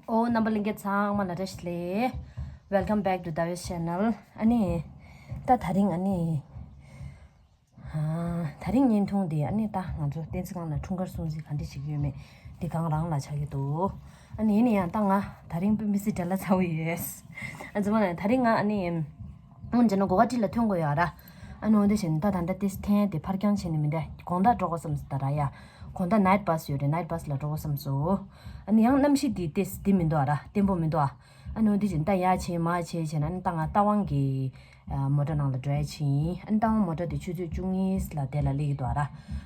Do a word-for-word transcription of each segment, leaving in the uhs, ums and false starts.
ཨོ། རྣམ་པ་ལྷན་རྒྱས་ཚང་མ་ལ་བཀྲ་ཤིས་བདེ་ལེགས། Welcome back to Davi's channel. ཨ་ནི། ད་དེ་རིང་ཨ་ནི། ཨ། དེ་རིང་བརྙན་ཐུང་འདི་ཨ་ནི་ད་ང་ཚོ་བསྟན་འཛིན་སྒང་ལ་འཁྲུངས་སྐར་སྲུང་བརྩི་ག་འདྲ་བྱེད་ཀྱི་ཡོད་མེད་འདི་གང་རང་ལ་ཆགས་ཀྱི་འདུག་ཨ་ནི་ཡིན་ན་ཡང་ད་ང་དེ་རིང་དཔེ་མི་སྲིད་བྲེལ་བ་ཚ་བོ་ཡོད། ཨ་ཚང་མ་ལ་དེ་རིང་ང་ཨ་ནི། འོན་ཀྱང་གོ་བ་ཏི་ལ་ཐོན་དགོས་ཡོད་ར། ཨ་ནི་འོན་ཏེ་བྱས་ནས་ད་ད་ལྟ་ཏིས་ཐེན་དེ་ཕར་འགྱངས་བྱས་ནས་མི་འདྲ། དགོང་དག་འགྲོ་དགོས་བསམ་སོང་ད་ར་ཡ། དགོང་དག་night bus ཡོད་རེད། night bus ལ་འགྲོ་དགོས་བསམ་སོང་། ཨ་ནི་ཡང་གནམ་གཤིས་འདི་ཏིས་འདི་མི་འདུག་ཨ་ར། བརྟན་པོ་མི་འདུག་ཨ། ཨ་ནི་འོན་ཏེ་བྱས་ནས་ད་ཡ་བྱས་མ་བྱས་བྱས་ན་ཨ་ནི་ད་ང་རྟ་དབང་གི་ཨ་མོ་ཊ་ནང་ལ་འགྲོ་ཡ་ཕྱིན། ཨ་ནི་རྟ་དབང་མོ་ཊ་དེ་ཆུ་ཚོད་བཅུ་གཉིས་ལ་དེ་ལ་སླེབས་ཀྱི་འདུག་ཨ་ར།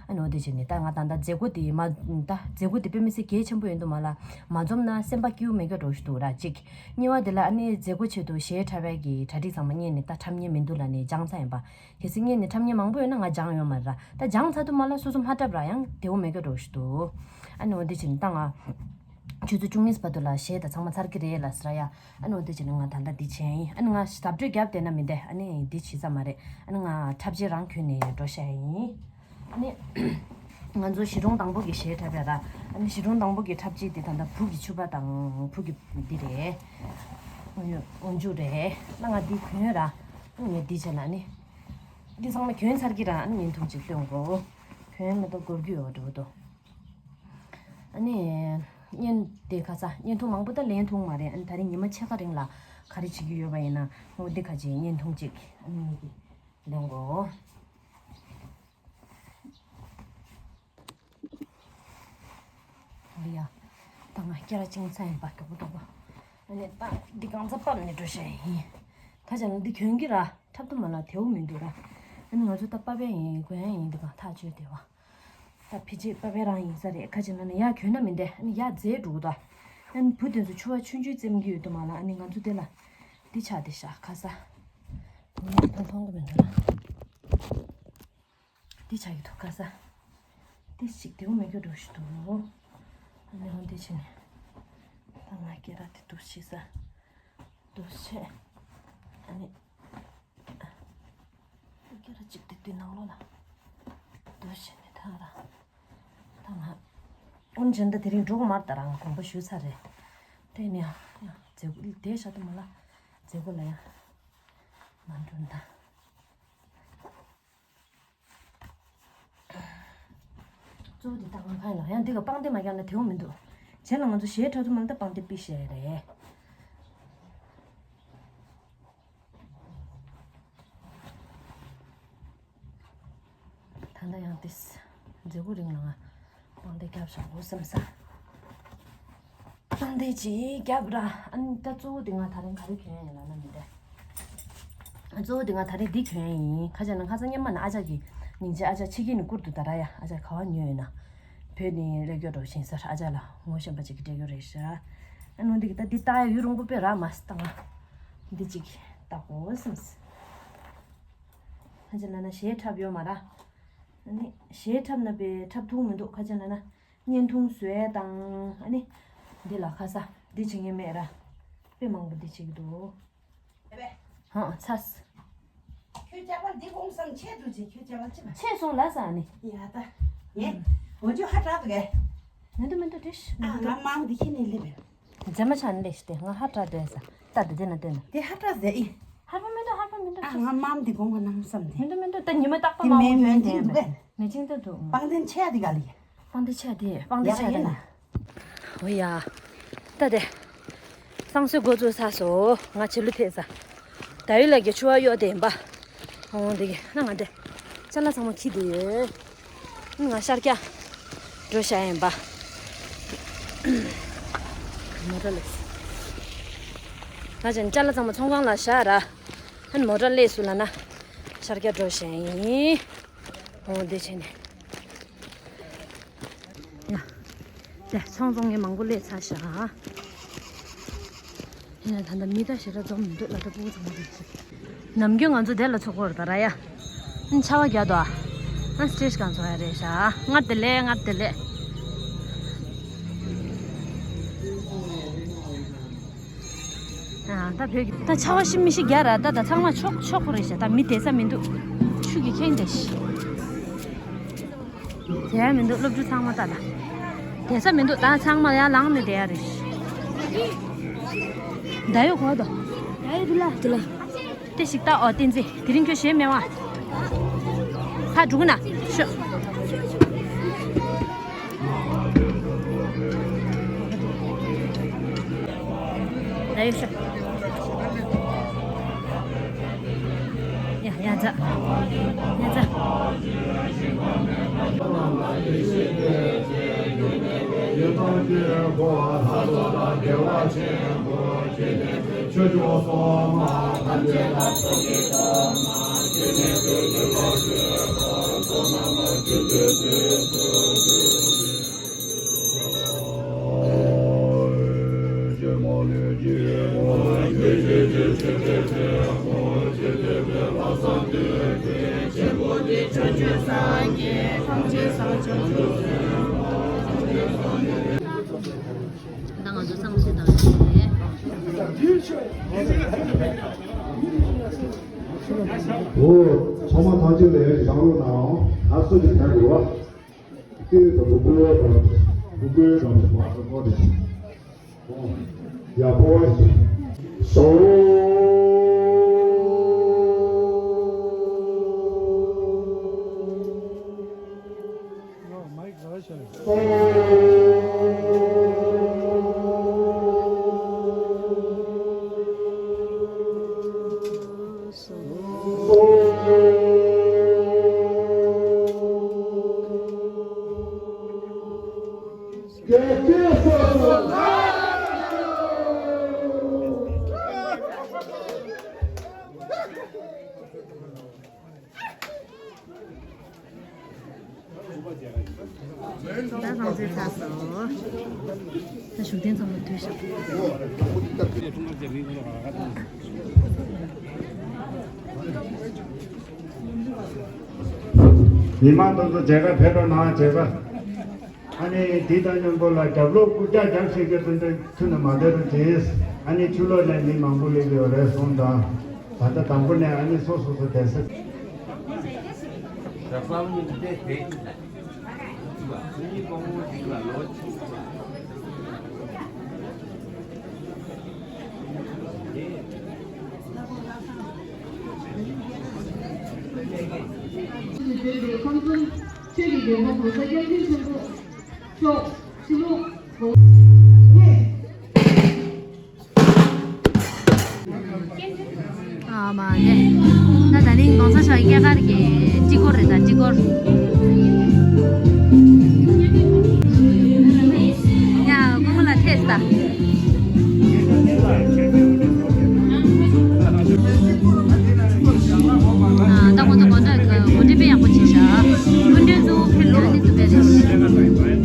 ཨ་ནི་འོ་དེ་བྱས་ནས་ད་ང་ད་ལྟ་མཛད་སྒོ་དེ་མ་ད་མཛད་སྒོ་དེ་དཔེ་མི་སྲིད་གལ་ཆེན་པོ་ཡིན་འདུག་མ་ལ། མ་འཛོམས་ན་སེམས་པ་སྐྱིད་པོ་མེད་ཀྱི་འགྲོ་ཞིག་འདུག་ར་གཅིག་གཉིས་པ་དེ་ལ་ཨ་ནི་མཛད་སྒོ་ཆེད་དུ་གཞས་འཁྲབ་པའི་གི་གྲ་སྒྲིག་ཚང་མ་རྙེད་ནས་ད་འཁྲབ་མཁན་མི་འདུག་ལབ་ནས་སྦྱངས་ཚར་ཡིན་པ། གལ་སྲིད་རྙེད་ནས་འཁྲབ་མཁན་མང་པོ་ཡོད་ན་ང་སྦྱངས་ཡོད་མ་རེད་ར། ད་སྦྱངས་ཚར་དུས་མ་ལ་སོ་སོ་མ་འཁྲབ་ར་ཡང་བདེ་པོ་མེད་ཀྱི་འགྲོ་ཞིག་འདུག་ཨ་ནི་འོ་དེ་བྱས་ནས་ད་ང་ཆུ་ཚོད་བཅུ་གཉིས་བར་དུ་ལ་གཞས་ད་ཚང་མ་ཚར་གྱི་རེད་ལབ་ཟེར་ཡ། ཨ་ནི་འོ་དེ་བྱས་ནས་ང་ད་ལྟ་འདི་བྱས་ཡིན། ཨ་ནི་ང་ཟབ་སྤྲོས་རྒྱབ་བསྡད་ན་མི་འདུག་ཨ་ནི་འདི་བྱེད་ས་མ་རེད། ཨ་ནི་ང་འཁྲབ་ཆས་རང་གྱོན་ནས་འགྲོ་ཤག་ཡིན། ཨ་ནི། ང་ཚོ་གཞིས་གྲོང་དང་པོ་གི་གཞས་འཁྲབ་ཡ་ར། ཨ་ནི་གཞིས་གྲོང་དང་པོ་གི་འཁྲབ་ཆས་དེ་ད་ལྟ་བུ་གི་ཕྱུ་པ་དང་བུ་གི་འདི་རེད། འོ་འཇུ་རེད། ཨ་ང་འདི་གྱོན་ར། ཨ་ངས་འདི་བྱས་ན་ཨ་ནི། འདི་ཚང་མ་གྱོན་ཚར་གྱི་ར། ཨ་ནི་བརྙན་ཐུང་ཅིག་སྟོན་གོ་གྱོན་མ་གཏོགས་འགོར་གྱི་ཡོད་འགྲོ་འདུག་ཨ་ནི། བརྙན་དེ་ཁ་ས་བརྙན་ཐུང་མང་པོ་ད་ལེན་ཐུབ་མ་རེད། ཨ་ནི་ད་རིང་ཉི་མ་ཕྱེད་ཀ་རིང་ལ་ག་རེ་བྱེད་ཀྱི་ཡོད་པ་ཡིན་ན་འོ་འདི་ཁ་ཅིག་བརྙན་ཐུང་ཅིག་ཨ་ནི་འདི་ལེན་གོ་ཨོ་ཡ། ད་ང་སྐྱ་ར་ཅིང་ཚ་ཡིན་པ་མགྱོགས་པོ་མགྱོགས་པོ། ཨ་ནི་ད་འདི་གང་ཚ་ཕབ་ནས་འགྲོ་ཤེས་ཡིན། ད་ཅང་འདི་གྱོན་གྱི་ར་འཁྲབ་ཏུ་མ་ལ་དེའུ་མི་འདུག་ར། ཨ་ནི་ང་ཚོ་ད་པ་པའི་ཡིན་གོན་ཡ་ཡིན་འདི་གང་ཐག་ཆོད་དེ་བ། ད་ཕི་ཅི་པ་པའི་རང་ཡིན་ས་རེད། ཁ་ཅིག་ན་ནི་ཡ་གྱོན་ན་མི་འདེ་ཨ་ནི་ཡ་རྫས་འགྲོ་གི་ད། ཨ་ནི་བུ་དེ་ཚོ་ཕྱུ་པ་ཆུང་ཆུང་བཙེམ་གྱི་ཡོད་དུ་མ་ལ། ཨ་ནི་ང་ཚོ་དེ་ལ་འདི་ཆགས་དེ་ཤ་ཁ་ས། ངས་མཐོང་མཐོང་གི་མི་འདུག་ར། འདི་ཆགས་ཀྱི་འདུག་ཁ་ས། འདི་ཞིག་དེའུ་མེད་རྒྱུ་འགྲོ་ཞིག་འདུག་ཨ་ནི་འོ་འདི་བྱས་ནས། ད་ང་སྐེ་རགས་དེ་འདུག་ཤི་ས། འདུག་བྱས། ཨ་ནི། སྐེ་རགས་གཅིག་དེ་དུས་ནང་ལོགས་ལ། འདུག་བྱས་ནས་ད་ར། ད་ང་། འོན་ཀྱང་ད་དེ་རིང་འགྲོ་གི་མ་རེད། ད་རང་དགོངས་པ་ཞུས་ཚར་རེད། དེ་ནས་ཡང་མཛད་སྒོ་དེ་ཤ་དུ་མ་ལ། མཛད་སྒོ་ལ་ཡང་། མ་འགྲོ་ན་ད། གཙོ་བོ་འདི་ལྟ་གང་ཁ་ཡིན་ལ་ཡང་འདི་ག་པང་གདན་མ་བརྒྱབ་ན་དེའུ་མི་འདུག་བྱས་ལ་ང་ཚོ་གཞས་འཁྲབ་ཐུབ་མ་ལ་ད་པང་གདན་པི་བཤད་རེད། ད་ལྟ་ཡང་ཏིས་མཛད་སྒོ་རིང་ལ་ང་པང་གདན་བརྒྱབ་བཞག་འོ་བསམ་ས། གཏམ་དེ་ཅིག་རྒྱབ་ར། ཨ་ནི་ད་གཙོ་བོ་དེ་ང་ད་རིང་ག་རེ་གྱོན་ཡིན་ལབ་ན་མི་འདྲ། གཙོ་བོ་དེ་ང་ད་རིང་འདི་གྱོན་ཡིན། ཁ་ཅིག་ན་ཁ་སང་སྔོན་མ་ན་ཨ་ཅག་གི་སྙིང་རྗེ་ཨ་ཅག་ཕྱི་རྒྱལ་ནས་བསྐུར་འདུག་ད་ར་ཡ། ཨ་ཅག་ག་བ་ཉོས་ཡོད་ན། བོད་ནས་སླེབས་ཀྱོག་འགྲོ་བཞིན་སར་ཨ་ཅག་ལ་ངོ་ཤེས་པ་ཅིག་གིས་སྤྲད་ཀྱོག་རེད་ཤག་ཨ་ནི་འདི་གི་ད་འདི་ལྟ་ཡ་ཡུན་རིང་པོ་དཔེ་རག་མ་སི་ད་ང་། འདི་ཅིག་ལྟ་དགོས་བསམས། ཁ་ཅིག་ན་ན་གཞས་འཁྲབ་ཡོད་མ་ར། ཨ་ནི་གཞས་འཁྲབ་ན་པའི་འཁྲབ་ཐུབ་མི་འདུག་ཁ་ཅིག་ན་ན། བརྙན་ཐུང་བཟོ་ཡས་དང་ཨ་ནི། འདི་ལ་ཁ་ས་འདི་བྱེད་མཁན་མེད་ར། དཔེ་མང་པོ་འདི་བྱེད་ཀྱི་འདུག་ཧང་ཚ། ཁྱོད་ཅག་པ་འདི་གོང་སམ་ཆེད་དུ་བྱེད་ཁྱོད་ཅག་པ་ཅི་མ། ཆེད་སོང་ལ་ས་ནི། ཡ་ད། ངས། འོ་ཅོ་ཧ་དྲག་གས། མི་འདུག་མི་འདུག་དྲིས། ཨ་ང་མང་འདི་ཁྱེད་ནས་སླེབས་པས། མཛེས་མ་ཆགས་ནས་ལས་ཤི་སྟེ་ང་ཧ་དྲག་འདོད་ས། ད་འདི་དེ་ན་སྟོན་ན། དེ་ཧ་དྲག་ཟེ་ཨི། ཧར་པ་མི་འདུག་ཧར་པ་མི་འདུག་ཨ་ང་མང་འདི་གོང་ག་ནང་སམ་དེ། མི་འདུག་མི་འདུག་ད་ཉི་མ་རྟག་པ་དེ་མང་པོ་མེད་ཡོད་མེད་ནས་ཅིག་འདུག་གས། མེད་ཅིག་འདུག་འདུག་པང་གདན་ཆེ་ཡ་དེ་ག་ལི། པང་གདན་ཆེ་ཡ་དེ་པང་གདན་ཆེ་ཡ་དེ་ཡ་ཡིན་ན། ཨོ་ཡ། ད་དེ། བསང་གསོལ་འགོ་བཙུགས་ཚར་སོང་། ང་བྱེད་ལུགས་ཐེབས་ས། ད་ཡུལ་ལ་གི་ཆུ་བ་གཡོ་དེ་ཡིན་པ། ཨོ་འདི་གི་ན་ང་དེ། ཅ་ལག་ཚང་མ་འཁྱེར་དེ་ཡོད། ང་ཤར་རྒྱག་འགྲོ་བྱ་ཡིན་པ། མོ་ཊ་ལས། ང་ཅན་ཅ་ལག་ཚང་མ་ཚོང་ཁང་ལ་བཞག་ར། ཨན་མོ་ཊ་ལས་སུ་ལ་ན། ཤར་རྒྱག་འགྲོ་བྱ་ཡིན། ཨོ་འདི་བྱས་ནས། ཡ། དེ་ཚོང་བཙོང་མཁན་མང་པོ་སླེབས་ཚར་ཤག་ཡིན་ན་ད་ལྟ་མི་ད་ཞེ་དྲག་འཛོམས་མི་འདུག་ལ་ད་སྤུ་གུ་ཚང་མ་རེད་ཤག་ནམ་རྒྱུན་ང་ཚོ་དེ་ལ་ཚོགས་ཀྱི་ཡོད་རེད་ད་ར་ཡ། ཨ་ནི་ཆར་པ་རྒྱག་འདུག་ཨ་ནི་སི་ཊེ་ཇི་སྒང་ཚོགས་ཡ་རེད་ཤག་སྔར་དེ་ལས་སྔར་དེ་ལས། ཨ་ད་བོད་ཀྱི་ད་ཆར་པ་ཤི་མི་ཤི་རྒྱག་ར་ད་ད་ཚང་མ་ཆོག་ཆོག་གི་རེད་ཤག་ད་མི་བསྡད་ས་མི་འདུག་ཆུ་གིས་ཁེངས་བསྡད་ཤག་དེ་ཡང་མི་འདུག་སློབ་ཕྲུག་ཚང་མ་ལྟ་ལ། དེ་ས་མི་འདུག་ད་ཚང་མ་ཡར་ལངས་ནས་བསྡད་ཡ་རེད། ད་ཡོད་གོ་དོ། ད་ཡོད་དུ་ལ་དུ་ལ། དེ་ཞིག་ད་ཨོ་བསྟན་འཛིན་དེ་རིང་ཁྱོད་གཞས་མེད་བ། ཕ་འགྲོ་གི་ན། ཤོ། ད་ཡོད་ཤོ། ཡ་ཡ་ཛ། ཡ་ཛ། ད་ང་ཚོ་བསམ་ཚུལ་དང་བཅས། འོ། ཚང་མ་ཐམས་ཅད་ལ་ཡང་བཞེངས་རོགས་གནང་། ང་ཚོ་གི་ཐད་དུ་བ། ཏེ་དང་བུ་གུ་དང་བུ་གུ་དང་བུ་གུ་དང་། ཡ་པོ་བ་ཞིག་སོ། ད་ལྷང་ཚེ་ཚ་སོ། ད་བཞུགས་གདན་ཚང་མ་དུས་ཞབས། མི་མང་དེ་ཚོ་མཇལ་ཁ་ཕེབས་རོགས་གནང་། མཇལ་ཁ། ཨ་ནི་དེ་དང་མཉམ་པོ་ལ་རྒྱབ་ལོགས་རྐུབ་བཀྱག་རྒྱབ་ཤེས་མཁན་དེ་འདྲ་ཚུར་ནས་མ་བསྡད་རོགས་གྱིས། ཨ་ནི་ཕྱི་ལོགས་ནས་མི་མང་པོ་སླེབས་ཡོད་རེད་གསུངས་དང་། ད་ལྟ་དང་པོ་ནས་ཨ་ནི་སོ་སོ་སོ་བསྡད་ས། ཁམས་གསུམ་ཆོས་ཀྱི་རྒྱལ་པོ་གོང་ས་སྐྱབས་མགོན་ཆེན་པོ་མཆོག་ཕྱི་ལུགས་གོང་ཨ་མ་ནེ། ད་ད་ནིང་གོང་ས་མཆོག་སྐྱེས་སྐར་གྱི་སྤྲི་གོར་རེད། ད་སྤྲི་གོར། ཡ་སྐུ་ངོ་ལ་ཐེས་ད། ད་ཁོང་ཚོ་དགོང་དྲོ་གི་གོ་སྒྲིག་དཔེ་ཡག་པོ་བྱས་ཤག་སྐུ་མགྲོན་གཙོ་བོ་ཕེབས་ནས་ཨ་ནི་དུ་བས་རེད།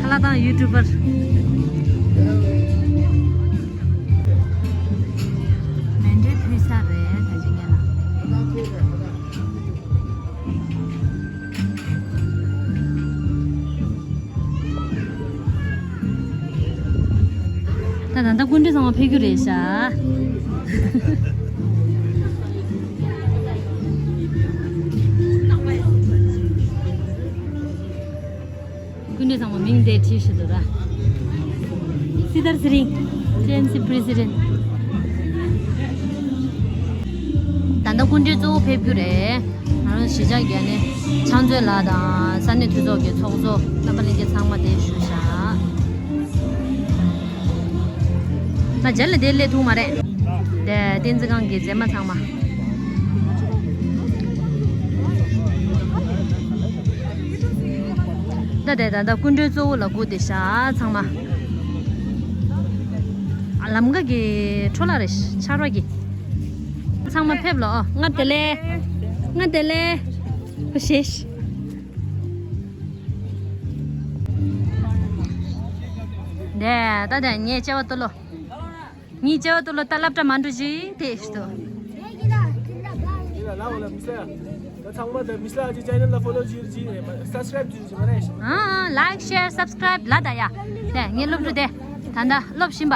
ཁ་ལག་དང་ཡུ་ཊུབ་པར། མཎྜལ་ཕུལ་ས་རེད་ད་ཅི་ཉལ་ལ། ད་ད་ལྟ་སྐུ་མགྲོན་ཚང་མ་ཕེབས་རྒྱུ་རེད་ཤག་སྐུ་མགྲོན་ཚང་མ་མིང་དེ་བྲིས་ཤི་འདུག་ར། སྲི་ཐར་ཚེ་རིང་། ཊི་ཨེན་སི་པི་རེ་སི་ཌེན་ཊི། ད་ལྟ་སྐུ་མགྲོན་གཙོ་བོ་ཕེབས་རྒྱུ་རེད། ང་རང་གཞིས་ཆགས་ཀྱི་ཨ་ནི་ཕྱག་མཛོད་ལགས་དང་ས་གནས་འཐུས་ཚོགས་ཀྱི་ཚོགས་གཙོ་རྣམ་པ་ལྷན་རྒྱས་ཚང་མ་དེ་བཞུགས་ཤག་ང་རྗེས་ལ་དེ་སླེབས་ཐུབ་མ་རེད། དེ་བསྟན་འཛིན་ཁང་གི་མཛེས་མ་ཚང་མ། ད་དེ་ད་ལྟ་སྐུ་མགྲོན་གཙོ་བོ་ལ་སྒུག་བསྡད་ཤག་ཚང་མ། ཨ། ལམ་ཁ་གི་འཕྲོ་བརླག་རེད་ཆར་པ་གི། ཚང་མ་ཕེབས་ལོ། ཨོ། ང་དེ་ལས། ང་དེ་ལས། ཁུ་ཤེས། དེ་ད་དེ་ངས་བྱ་བ་ལྟོས་ལོ། ངའི་བྱ་བ་ལྟོས་ལོ། ད་སློབ་གྲྭ་མ་འགྲོ་ཅིག་དེ་ཞིག་ཏུ། ཡིན་ལ་ལ་འོ་ལ་མི་ས་ཡ། ད་ཚང་མ་ད་མི་ས་ལ་ཅི་ཅེ་ནལ་ལ་ཕོ་ལོ་ཅིག་ཅིག་རེད། སབ་སི་ཀ་རའིབ་ཅིག་ཅིག་མ་རེད། ཨ་ཨ། ལའིཀ་ཤེར་སབ་སི་ཀ་རའིབ་ལ་ད་ཡ། དེ་ངའི་སློབ་ཕྲུག་དེ། ད་ལྟ་སློབ་བཞིན་པ།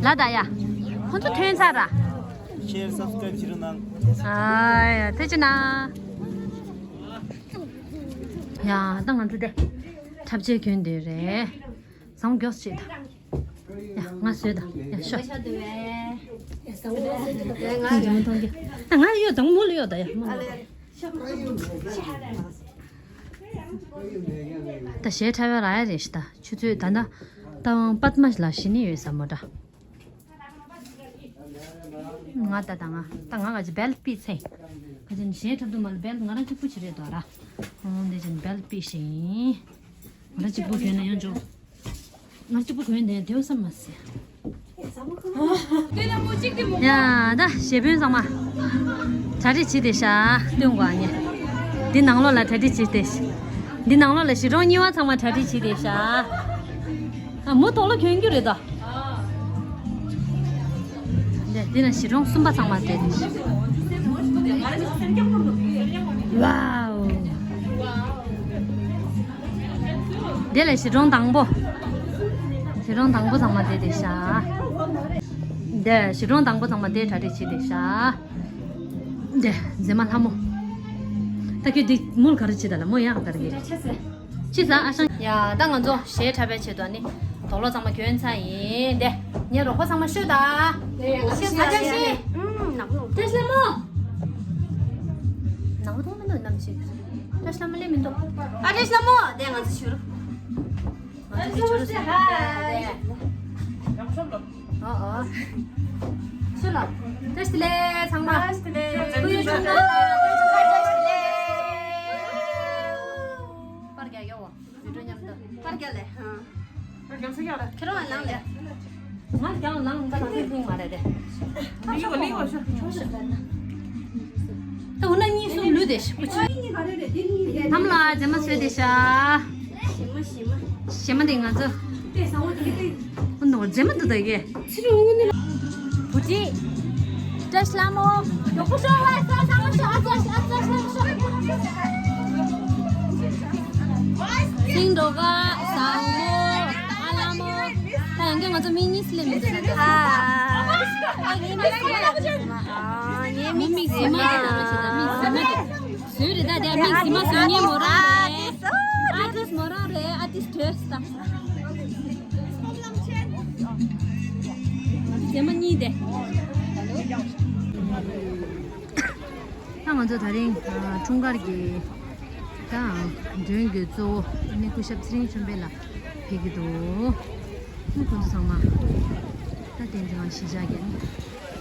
ལ་ད་ཡ། ཁོང་ཚོ་ཐོན་ཚར་ར། ཤེར་སབ་སི་ཀ་རའིབ་བྱེད་རོགས་གནང་། ཨ་ཡ་ཐུགས་རྗེ་གནང་། ཡ་ད་ང་ཚོ་དེ་འཁྲབ་ཆས་གྱོན་དེ་རེད། བཟང་མགྱོགས་བྱེད་ད། ཡ་ང་བཟོས་ད། ཡ་ཤོག་ང་གྱོན་མཐོང་གི། ད་ང་ཡོད་དང་མོ་ལ་ཡོད་ད་ཡ་མོ་ལ། ད་གཞས་འཁྲབ་ཡ་རག་ཡ་རེད་ཤི་ད། ཆུ་ཚོད་ད་ལྟ་ཏང་པད་མ་ལ་གཞི་ནས་ཡོད་ས་མོ་འདྲ། ང་ད་ད་ང་ད་ང་ག་ཅི་བེལ་པི་ཚེ། ག་ཅི་གཞས་འཁྲབ་དུ་མ་ལ་བེལ་ང་རང་གཅིག་པུ་ཅི་རེད་དོ་ར། འོང་འདི་ཅན་བེལ་པི་ཤིང་། ང་རང་གཅིག་པུ་གྱོན་ན་ཡང་འཇོག་ང་གཅིག་པུ་གོན་ནས་དེའུ་བསམ་མ་ཟད། ཡ་ད་གཞས་དཔོན་ཚང་མ་གྲ་སྒྲིག་བྱེད་དེ་ཤ་སྟོན་དགོས་ཨ་ནི། འདི་ནང་ལོགས་ལ་གྲ་སྒྲིག་བྱེད་དེ། འདི་ནང་ལོགས་ལ་གཞིས་གྲོང་གཉིས་པ་ཚང་མ་གྲ་སྒྲིག་བྱེད་དེ་ཤ། ཨ་མོ་དོག་ལོ་གྱོན་རྒྱུ་རེད་ད། འདི་འདི་ན་གཞིས་གྲོང་གསུམ་པ་ཚང་མ་བསྡད་དེ། ཝའོ། དེ་ལས་གཞིས་གྲོང་དང་པོ། གཞིས་གྲོང་དང་པོ་ཚང་མ་དེ་དེ་ཤ། དེ་གཞིས་གྲོང་དང་པོ་ཚང་མ་དེ་གྲ་སྒྲིག་བྱེད་དེ་ཤ། དེ་མཛེས་མ་ལྷ་མོ། ད་ཁྱོད་འདི་མོལ་ག་རེ་བྱེད་ད་ལ་མོ་ཡང་ག་རེ་གི། ཅི་ཟ་ཨ་ཤང་། ཡ་ད་ང་ཚོ་གཞས་འཁྲབ་པའི་ཆེད་དུ་ནི་དོག་ལོ་ཚང་མ་གྱོན་ཚར་ཡིན་དེ། ངའི་རོགས་པ་ཚང་མ་ཤོད་ད། ཨ་ཅག་ཤི། ནག་པོ་ཐོང་མི་འདུག་ནམ་ཞིག་ཨ་ཅག་ཤི་ལ་མོ་སླེབས་མི་འདུག་ཨ་ཅག་ཤི་ལ་མོ་དེ་ང་ཚོ་ཞུ་རུ། ང་ཚོ་ཞུ་རུ་ཞུ་རུ། ཨ་ཨ། ཤུ་ལ། བཀྲ་ཤིས་བདེ་ལེགས་ཚང་མ། བཀྲ་ཤིས་བདེ་ལེགས། བཀྲ་ཤིས་བདེ་ལེགས། པར་རྒྱག་ཡོད། བི་ཌིའོ་མཉམ་དུ། པར་རྒྱག་ལེ། ཧང་། ཁྱེད་རང་ལ་ལངས་ལེ། ང་རྒྱང་ལངས་ད་ལ་ལྷིང་ལྷིང་མ་རེད་དེ། ད་འུ་ན་གཉིས་སུ་ལུས་དེ་ཤི་པོ་ཆེ། ནམ་ལ་རྗེས་མ་བཟོས་དེ་ཤ། ཞེ་མ་དེ་ང་ཚོ། ཨ་ནོ་རྗེས་མ་དུ་ད་གེ། བུ་ཅི། བཀྲ་ཤིས་ལྷ་མོ། མགྱོགས་པོ་ཤོག་ཨ་ཙ་ཤོག་ཨ་ཙ་ཤོག་ཨ་ཙ་ཤོག་ཤོག་སིང་འགྲོ་ག་བཟང་མོ། ཨ་ལ་མོ། ད་ཡང་གི་ང་ཚོ་མི་གཉིས་སླེབས་མི་འདུག་ད། ཨ་ངའི་མིག་ཟི་མ། ཨ་ངའི་མིག་ཟི་མ། མིག་ཟི་མ་དེ་བཟོས་རེད་ད། དེ་མིག་ཟི་མ་བཟོ་མཁན་མོ་རང་རེད། ཨ་ཏིས་མོ་རང་རེད། ཨ་ཏིས་བྲོས་ད། རྗེས་མ་གཉིས་དེ། ད་ང་ཚོ་དེ་རིང་འཁྲུངས་སྐར་གྱི་ད་མགྲོན་གྱི་གཙོ་བོ་ནི་སྐུ་ཞབས་ཚེ་རིང་ཆོས་འཕེལ་ལགས་ཕེབས་ཀྱི་འདུག་ནི་ཁོང་ཚོ་ཚང་མ་ད་དེ་འདྲ་གཞིས་ཆགས་ཀྱི་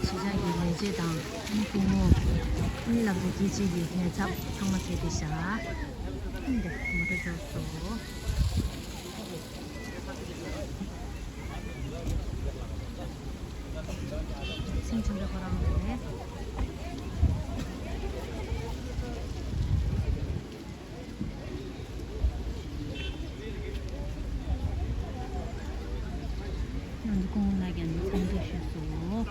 གཞིས་ཆགས་ཀྱི་ལས་བྱེད་དང་ནི་སྐུ་ངོ་ནི་སློབ་གྲྭ་དགེ་ཆེ་གི་ལས་ཚབ་ཚང་མ་ཕེབས་ཏེ་བཞག་ནི་འདི་མོ་ཊ་འབྱོར་སོང་། སེམས་ཆུང་ཆུང་ཁོ་རང་རེད། ང་ཚོ་སྐུ་ངོ་ལགས་ཀྱང་འཚམས་འདྲི་ཞུས་སོང་།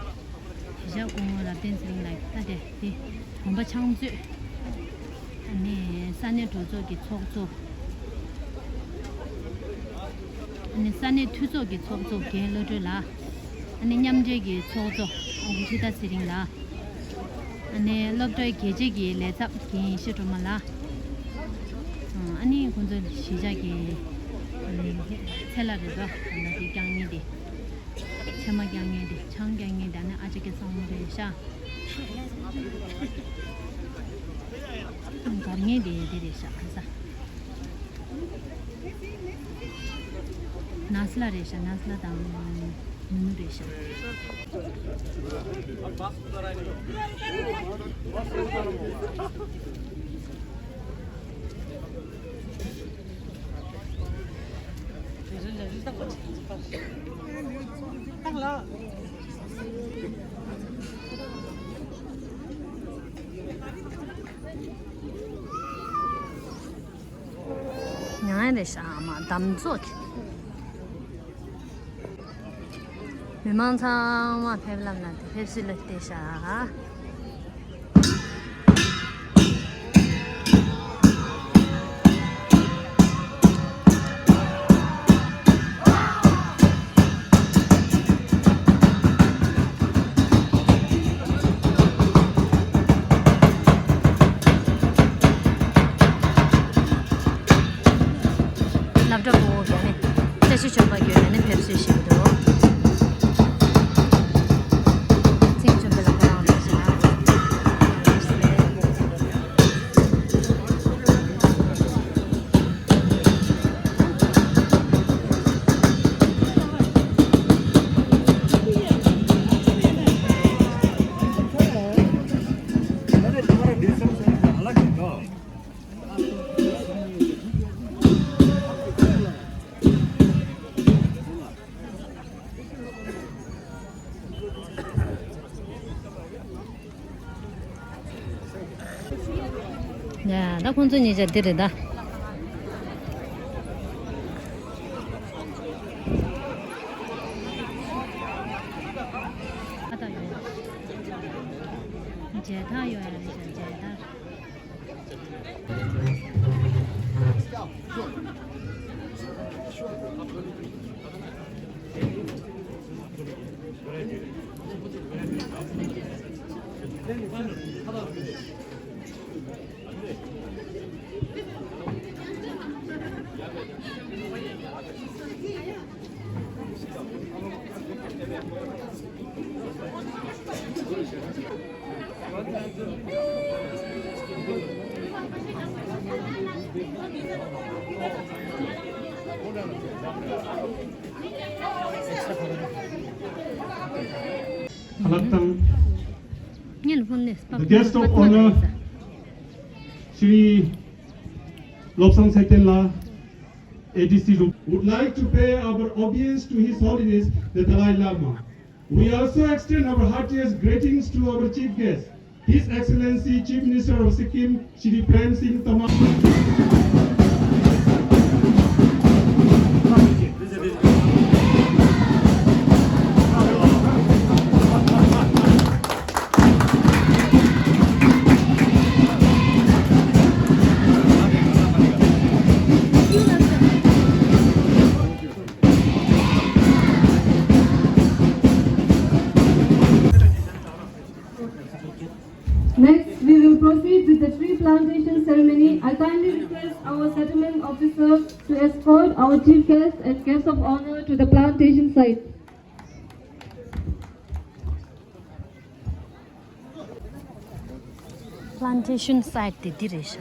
གཞིས་ཆགས་སྐུ་ངོ་རབ་བརྟན་ཚེ་རིང་ལགས་ད་དེ་དེ་གོམ་པ་ཕྱག་མཛོད། ཨ་ནི་ས་གནས་གྲོས་ཚོགས་ཀྱི་ཚོགས་གཙོ། ཨ་ནི་ས་གནས་འཐུས་ཚོགས་ཀྱི་ཚོགས་གཙོ་རྒན་བློ་གྲོས་ལགས། ཨ་ནི་མཉམ་འབྲེལ་གྱི་ཚོགས་གཙོ་ཨ་ཁུ་ཁྲི་ད་ཚེ་རིང་ལགས། ཨ་ནི་སློབ་གྲྭའི་རྒྱལ་གཅེས་ཀྱི་ལས་ཚབ་རྒན་ཡེ་ཤེས་སྒྲོལ་མ་ལགས། ཨ་ནི་ཁོང་ཚོ་གཞིས་ཆགས་ཀྱི་ཚེ་ལ་རེ་དོ་ད་ལྟ་དེ་བསྐྱངས་མཁན་དེ། ཕྱེ་མ་བསྐྱངས་མཁན་དེ་ཆང་བསྐྱངས་མཁན་དེ་ཨ་ནི་ཨ་ཅག་གི་ཚང་མ་རེད་ཤག་གར་ངེས་དེ་དེ་རེད་ཤག་ཁ་ས། ནས་ལ་རེད་ཤག་ནས་ལ་དང་ནུ་རེད་ཤག་ཉང་ཡ་རེད་ཤག་མ་འདམ་རྫོགས་ཀྱི། མི་མང་ཚང་མ་ཕེབས་ལམ་ན་དེ་ཕེབས་བསུ་ལ་བལྟས་ཤག་ནི་ཕེབས་བསུ་ཞུས་འདུག་ཚེམ་བྱུང་བའི་ལ་ཁོ་རང་རེད་ཤག་ཡ། ད་ཁོང་ཚོ་གཉིས་ཆ་འདི་རེད་ད། ཨ་ད་ཡོད། མཇལ་དར་ཡོད་ཡ་རེད་ཤག་མཇལ་དར། The guest of honor, Shri Lobsang Tshegten la, A D C, would like to pay our obeisance to His Holiness the Dalai Lama. We also extend our heartiest greetings to our chief guest, His Excellency Chief Minister of Sikkim, Shri Prem Singh Tamang. Next, we will proceed with the tree plantation ceremony. I kindly request our settlement officer to escort our chief guests and guests of honor to the plantation site. Plantation site དེ་འདི་རེད་ཤག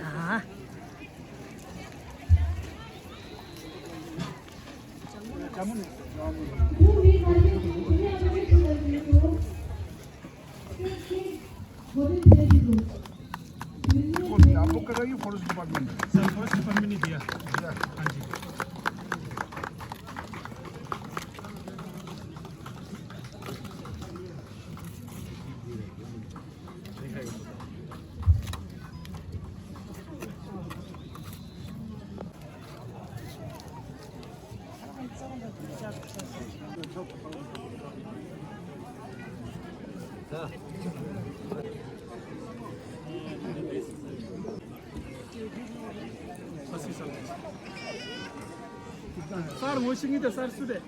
कौन है? आपको कर रहा है ये forest department? Sir, forest department ने दिया। दिया। हाँ जी। सर, ངོ་ཤེས་ངེས་དང་སར་སུ་རེད།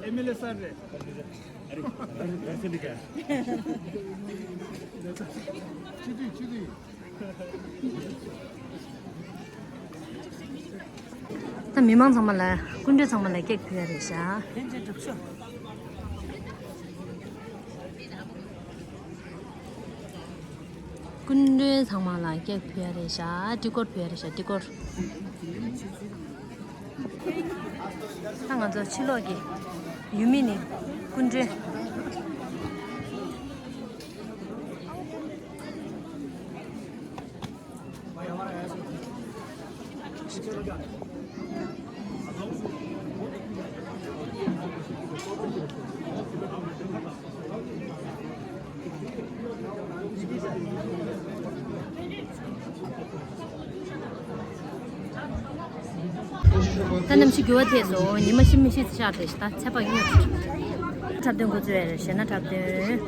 ཨེམ་ཨེལ་ཨེ་སར་རེད། ཆུ་དུས་ཆུ་དུས། ད་མི་མང་ཚང་མ་ལ། སྐུ་མགྲོན་ཚང་མ་ལ་ཀེག་ཕུལ་ཡ་རེད་ཤག་སྐུ་མགྲོན་ཚང་མ་ལ་ཀེག་ཕུལ་ཡ་རེད་ཤག་དཀྱིལ་འཁོར་ཕུལ་ཡ་རེད་ཤག་དཀྱིལ་འཁོར། ད་ང་ཚོ་ཕྱི་ལོགས་ཀྱི་ཡུལ་མི་ནི་སྐུ་མགྲོན། ད་གནམ་གཤིས་འགྱུར་བ་ཐེབས་སོང་། ཉི་མ་ཤི་མི་ཤི་ཆགས་ཏེ་ད་ཚད་པ་ཡོད། འཁྲབ་སྟོན་འགོ་བཙུགས་ཡ་རེད། གཞས་སྣ་འཁྲབ་སྟོན།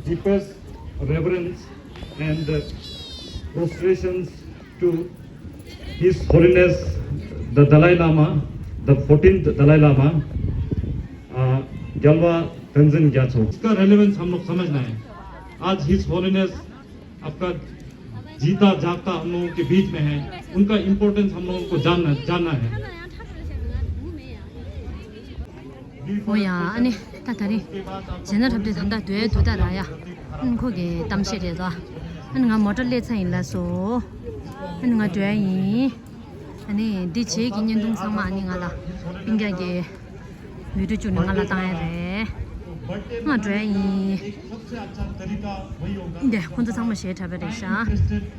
Deepest reverence and prostrations to His Holiness the Dalai Lama, the fourteenth Dalai Lama, uh, Gyalwa Tenzin Gyatso. इसका रेलेवेंस हम लोग समझना है। आज हिज होलीनेस आपका जीता जागता हम लोगों के बीच में है, उनका इम्पोर्टेंस हम लोगों को जानना जानना है। ཨོ་ཡ། ཨ་ནི་ད་ད་རེས་གཞན་ན་རབ་དེ་ད་ལྟ་སྡོད་འདུག་ད་ར་ཡ། ཨ་ནི་ཁོ་གི་གཏམ་བཤད་རེད་ད། ཨ་ནི་ང་མོ་ཊ་སླེབས་ཚར་ཡིན་ལགས་སོ། ཨ་ནི་ང་འགྲོ་ཡ་ཡིན། ཨ་ནི་འདི་བྱེད་ཀྱི་བརྙན་ཐུང་ཚང་མ་ཨ་ནི་ང་ལ་སྤུན་ཀྱག་གི་བི་ཌིའོ་བཅུག་ནས་ང་ལ་བཏང་ཡ་རེད། ང་འགྲོ་ཡ་ཡིན། འདི་ཁོང་ཚོ་ཚང་མ་གཞས་འཁྲབ་པ་རེད་ཤག་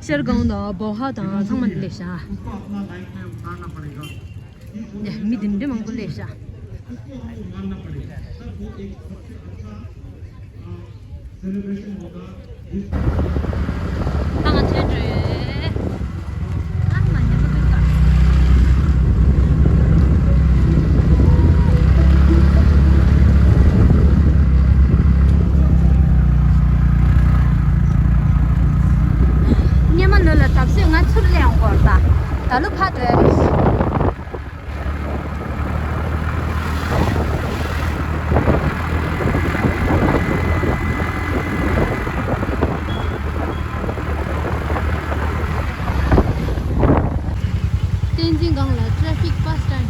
ཤར་སྒང་དང་བོ་ཧ་དང་ཚང་མ་འདི་སླེབས་ཤག་འདི་མི་འདི་འདྲ་མང་པོ་སླེབས་ཤག་ད་ང་ཐོན་འགྲོ་ཡོད། ཨ་མ་ཉེ་པོ་འདུག་ག་སྔོན་མ་ལོ་ལ་ད་གཟོད་ང་ཚུར་སླེབས་ཡོང་གི་ཡོད་རེད་ད། ད་ལོ་ཕར་འགྲོ་ཡ་རེད། བསྟན་འཛིན་སྒང་ལ་ཊ་རེ་ཕིག་པ་སི་ཊེན།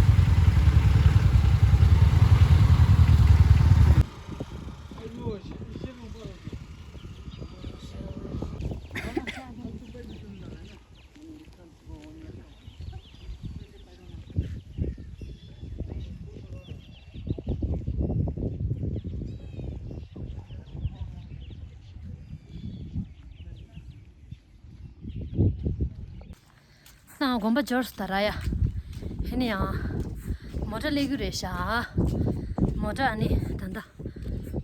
ང་དགོན་པ་འབྱོར་སོང་ད་ར་ཡ། ཧེ་ནི་ཡང་མོ་ཊ་སླེབས་རྒྱུ་རེད་ཤག་མོ་ཊ་ཨ་ནི་ད་ལྟ་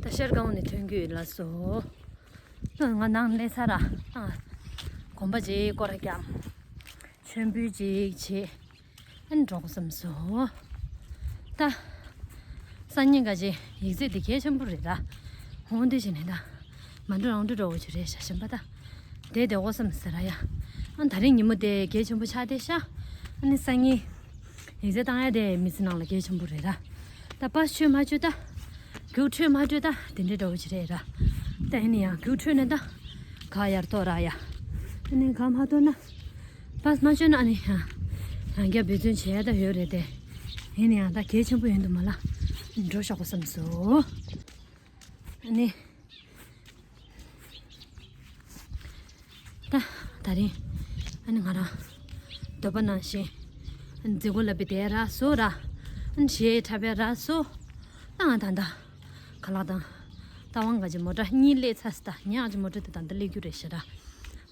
ད་ཤར་སྒང་ནས་ཐོན་རྒྱུ་ཡོད་ལགས་སོ། ང་ནང་སླེབས་ཚར་ར། ཨ། དགོན་པ་ཅིག་སྐོར་ར་བརྒྱབ། མཆོད་འབུལ་ཅིག་བྱེད། ཨ་ནི་འགྲོ་དགོས་བསམ་སོང་། ད། སང་ཉིན་ག་ཅིག་ཡིག་ཚད་འདི་གལ་ཆེན་པོ་རེད་ར། འོང་དེ་བྱས་ནས་ད། མ་འགྲོ་རང་འགྲོ་འགྲོ་བོ་ཅིག་རེད་ཤག་གཞན་པ་ད། དེ་བསྡད་དགོས་བསམ་ཟེར་ར་ཡ། ཨ་ད་རིང་ཉིན་མོ་དེ་གལ་ཆེན་པོ་ཆགས་བསྡད་ཤག་ཨ་ནི་སང་ཉིན། ཡིག་ཚད་བཏང་ཡ་དེ་མི་ཚེ་ནང་ལ་གལ་ཆེན་པོ་རེད་ར། ད་པ་སི་ཆོད་མ་ཆོད་ད། རྒྱུགས་འཕྲོད་མ་འཕྲོད་ད་དེ་འདྲའི་འདྲ་བོ་ཅིག་རེད་ར། ད་ཡིན་ན་ཡང་རྒྱུགས་འཕྲོད་ནས་ད། ག་ཡར་ཐོག་ར་ཡ། ཨ་ནི་ག་མ་ཐོག་ན། པ་སི་མ་ཆོད་ན་ཨ་ནི་ཡང་། རང་རྒྱ་འབད་བརྩོན་བྱས་ད་ཡོད་རེད་དེ། ཡིན་ན་ཡང་ད་གལ་ཆེན་པོ་ཡིན་འདུག་མ་ལ། འགྲོ་ཤོག་གོ་བསམ་སོང་། ཨ་ནི། ད་ད་རིང་ཨ་ནི་ང་རང་འདོད་པ་ནང་བཞིན་མཛད་སྒོ་ལ་བི་དེ་རག་སོ་ར། ཨ་ནི་གཞས་འཁྲབ་པའི་རག་སོ། ད་ང་ད་ད་ཁ་ལག་དང་ད་དབང་ག་ཅིག་མོ་ཊ་གཉིས་སླེབས་ཚར་སི་ད་ཉག་ཅིག་མོ་ཊ་དེ་ད་ད་སླེབས་རྒྱུ་རེད་ཤག་ར།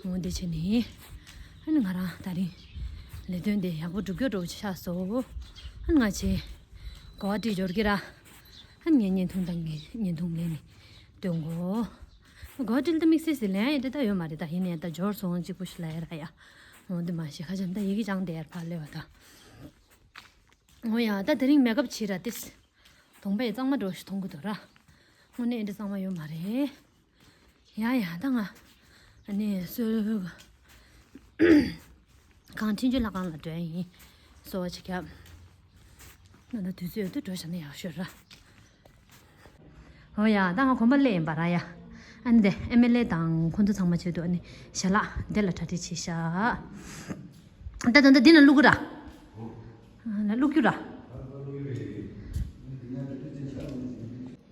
འོ་འདི་བྱས་ནས་ཨ་ནི་ང་རང་ད་རིང་ལས་དོན་དེ་ཡག་པོ་སྒྲུབ་རྒྱུ་འགྲོ་ཆགས་སོ། ཨ་ནི་ང་ཆེ་གོ་བ་སྒྲིག་འབྱོར་གི་ར། ཨ་ནི་ངས་བརྙན་ཐུང་དང་ངས་བརྙན་ཐུང་ལེན་ནས་སྟོན་གོ། གོ་ཏིལ་ད་དམིགས་བསལ་ཟིག་ལེན་ཡ་དེ་ད་ཡོད་མ་རེད་ད། ཡིན་ནའི་ད་འབྱོར་སོང་གཅིག་པུ་ཞིག་ལ་ཡ་ར་ཡ། འོ་འདི་མ་ཤེས་ཁ་ཅན་ད་ཡི་གེ་སྦྱང་དེ་ཡར་ཕར་སླེབས་པ་ད། འོ་ཡ་ད་དེ་རིང་མེ་ཀབ་བྱས་ར་ཏིས། གདོང་པ་ཡི་གཙང་མ་འགྲོ་ཞིག་མཐོང་གི་འདུག་ར། དངོས་གནས་འདི་གཙང་མ་ཡོད་མ་རེད། ཡ་ཡ་ད་ང་ཨ་ནི་གསོལ་ གངས་ཁྲིན་ཆུ་ལྷ་ཁང་ལ་འགྲོ་ཡ་ཡིན། གསོལ་བ་ཅིག་བརྒྱབ། ད་ལྟ་དུས་ཚོད་ཡོད་དུས་འགྲོ་བཞག་ན་ཡག་ཤོས་ར། ཨོ་ཡ། ད་ང་གོམ་པ་སླེབས་ཡིན་པ་ར་ཡ། ཨ་ནི་དེ་ཨེམ་ཨེལ་ཨེ་དང་ཁོང་ཚོ་ཚང་མ་བྱེད་དུས་ཨ་ནི་ཞལ་ལག་དེ་ལ་གྲ་སྒྲིག་བྱས་ཤག་ད་ད་ད་འདི་ན་བླུག་གི་ར། ཨ་ན་བླུག་རྒྱུ་ར།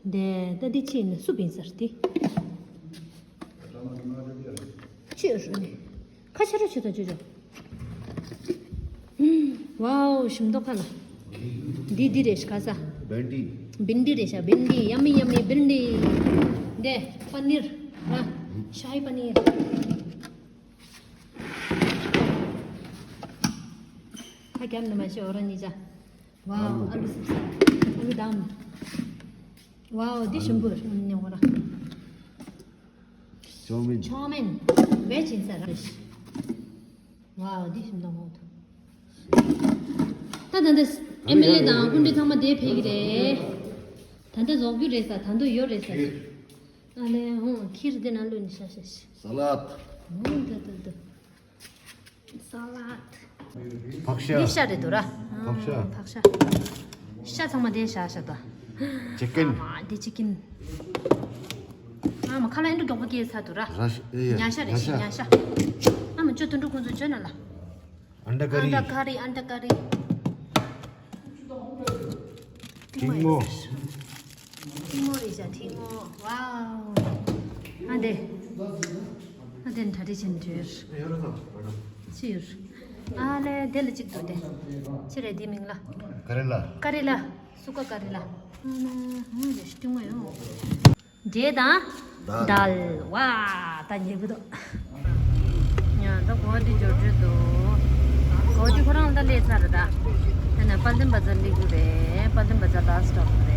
དེ་ད་འདི་ཕྱི་ཡིན་ན་སུ་བིན་ཟེར་ཏེ། ཕྱི་ཡོད་རུ་ནི། ཁ་ཤས་རོ་ཆུ་ཚོད་ཆུ་ཆོ། ཝའོ། ཞིམ་མདོག་ཁ་ལ། འདི་འདི་རེད་ཤག་ས། བན་ཌི། བིན་ཌི་རེད་ཤག་བིན་ཌི། ཡ་མི་ཡ་མི་བིན་ཌི། དེ་པ་ནིར། ར། ཤ་ཧི་པ་ནིར། ཁ་རྒྱབ་ནི་མ་ཤེས་འོ་ར་ནི་ཅ། ཝའོ། ཨ་ལུ། ཨ་ལུ་སིབ་སིབ། ཨ་ལུ་དམ། ཝའོ། འདི་ཞིམ་པོ་རེད་ནི་འོ་ར། ཅའོ་མིན། ཅའོ་མིན། བེ་ཇི་ཡིན་ས་ར། ཝའོ། འདི་ཞིམ་མདོག་མོ་འདུག་ད་ད་ལྟ་ཨེམ་ཨེལ་ཨེ་དང་སྐུ་མགྲོན་ཚང་མ་དེ་ཕེབས་ཀྱི་རེད། ད་ལྟ་རྫོགས་རྒྱུ་རེད་ས། ད་དུང་ཡོད་རེད་ས། ཁིར། ཨ་ལེ། ཧོ། ཁིར་དེ་ནང་བླུགས་ནས་ཤ་ཤ་ཤ། ས་ལད། ཧོ། ད་ད་ད། ས་ལད། ཕག་ཤ། འདི་ཤ་རེད་འདུག་ར། ཕག་ཤ། ཨ། ཕག་ཤ། ཤ་ཚང་མ་དེ་བཞག་བཞག་ད། ཅི་ཀིན། ཨ་མ་འདི་ཅི་ཀིན། ཨ་མ་ཁ་ལག་ཨེ་འདྲ་མགྱོགས་པོ་སྐྱེས་ཚར་འདུག་ར། ར་ཤ། ཨེ་ཡ། ཉ་ཤ་རེད་ཤག་ཉ་ཤ། ཉ་ཤ། ཨ་མ་ཅོ་དོན་གྲུབ་ཁོང་ཚོ་བྱོས་ན་ལ། ཨན་ཌ་ཀ་རི། ཨན་ཌ་ཀ་རི། ཨན་ཌ་ཀ་རི། ཐིང་མོ། ཐིང་མོ་རེད་ཤག་ཐིང་མོ། ཝའོ། ཨ་དེ། ཨ་དེ་གྲ་སྒྲིག་བྱེད་འདོད། ཅི་ཡོད། ཨ་ལེ། དེ་ལ་གཅིག་འདུག་དེ། ཅི་རེད་དེ་མིང་ལ། ཀ་རེ་ལ། ཀ་རེ་ལ། སུ་ཀ་ཀ་རེ་ལ། ཨ་ན། ཧུང་དེ་ཤི་ཏུ་མོ་ཡོང་། འབྲས་དང་། དཱལ། དཱལ། ཝ། ད་ཉེ་གི་འདུག་ཡ། ད་གོ་བ་འདི་འབྱོར་འབྱོར་འདུག་གོ་བ་འདི་ཁོ་རང་ད་སླེབས་ཚར་རེད་ད། དེ་ནས་དཔལ་ལྡན་བ་ཛར་སླེབས་རྒྱུ་རེད། དཔལ་ལྡན་བ་ཛར་ལ་སི་ཊོབ།